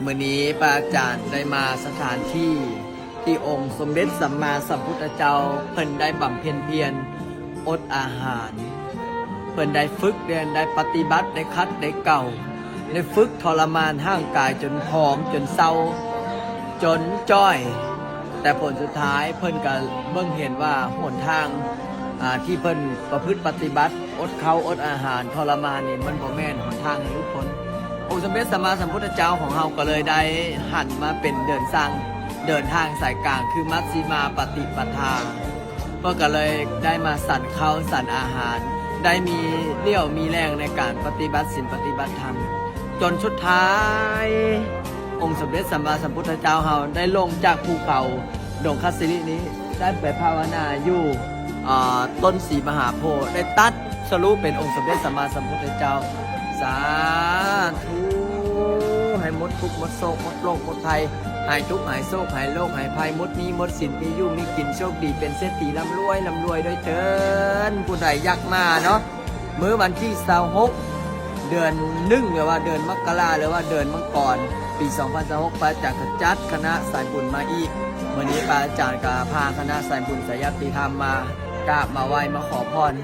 ມື້ນີ້ພະອາຈານໄດ້ມາສະຖານທີ່ ທີ່ອົງສົມເດັດສຳມາສຳພຸດທະເຈົ້າເພິ່ນໄດ້ບຳເພັນພຽນອົດອາຫານ, ເພິ່ນໄດ້ຝຶກ, ໄດ້ປະຕິບັດ, ໄດ້ຂັດ, ໄດ້ເກົາ, ໄດ້ຝຶກທໍລະມານຮ່າງກາຍຈົນຜອມ, ຈົນເຊົາ, ຈົນຈ້ອຍ, ແຕ່ຜົນສຸດທ້າຍເພິ່ນກໍເບິ່ງເຫັນວ່າຫົນທາງ ອາ ທີ່ເພິ່ນປະພຶດປະຕິບັດ ອົດເຂົ້າອົດອາຫານທໍລະມານນີ້ ມັນບໍ່ແມ່ນຫົນທາງໃຫ້ຫຼຸດພົ້ນ. ອົງສົມເດັດສຳມາສຳພຸດທະເຈົ້າຂອງເຮົາກໍເລີຍໄດ້ຫັນມາເປັນເດີນສາຍ, ເດີນທາງສາຍກາງ ຄືມັດຊິມາປະຕິປະທາ. ເພິ່ນກໍເລີຍໄດ້ມາສັນເຂົ້າສັນອາຫານ, ໄດ້ມີຫຼຽວມີແຮງໃນການປະຕິບັດສິນປະຕິບັດທຳ, ຈົນສຸດທ້າຍ ອົງສົມເດັດສຳມາສຳພຸດທະເຈົ້າເຮົາໄດ້ລົງຈາກພູເຂົາດົງຄະສິລິນີ້ ໄດ້ໄປພາວະນາຢູ່ ອາ ຕົ້ນສີມະຫາໂພ, ໄດ້ຕັດສະຮູ້ເປັນອົງສົມເດັດສຳມາສຳພຸດທະເຈົ້າ. ສາທຸ ໃຫ້ໝົດທຸກໝົດໂສກໝົດໂລກໝົດໄພ, ຫາຍທຸກຫາຍໂສກຫາຍໂລກຫາຍໄພ, ໝົດໜີ້ໝົດສິນ, ມີຢູ່ມີກິນ, ໂຊກດີເປັນເສດຖີ, ລ່ຳລວຍ, ລ່ຳລວຍດ້ວຍເທີ້ນ. ຜູ້ໃດຢາກມາເນາະ, ມື້ວັນທີຊາວຫົກ ເດືອນໜຶ່ງ ຫຼືວ່າເດືອນມະກະລາ ຫຼືວ່າເດືອນມັງກອນ ປີສອງພັນຊາວຫົກ ພະອາຈານກໍຈັດຄະນະສາຍບຸນມາອີກ. ມື້ນີ້ພະອາຈານກໍພາຄະນະສາຍບຸນສາຍຍາດຕິທຳມາກາບມາໄຫວ້ມາຂໍພອນ.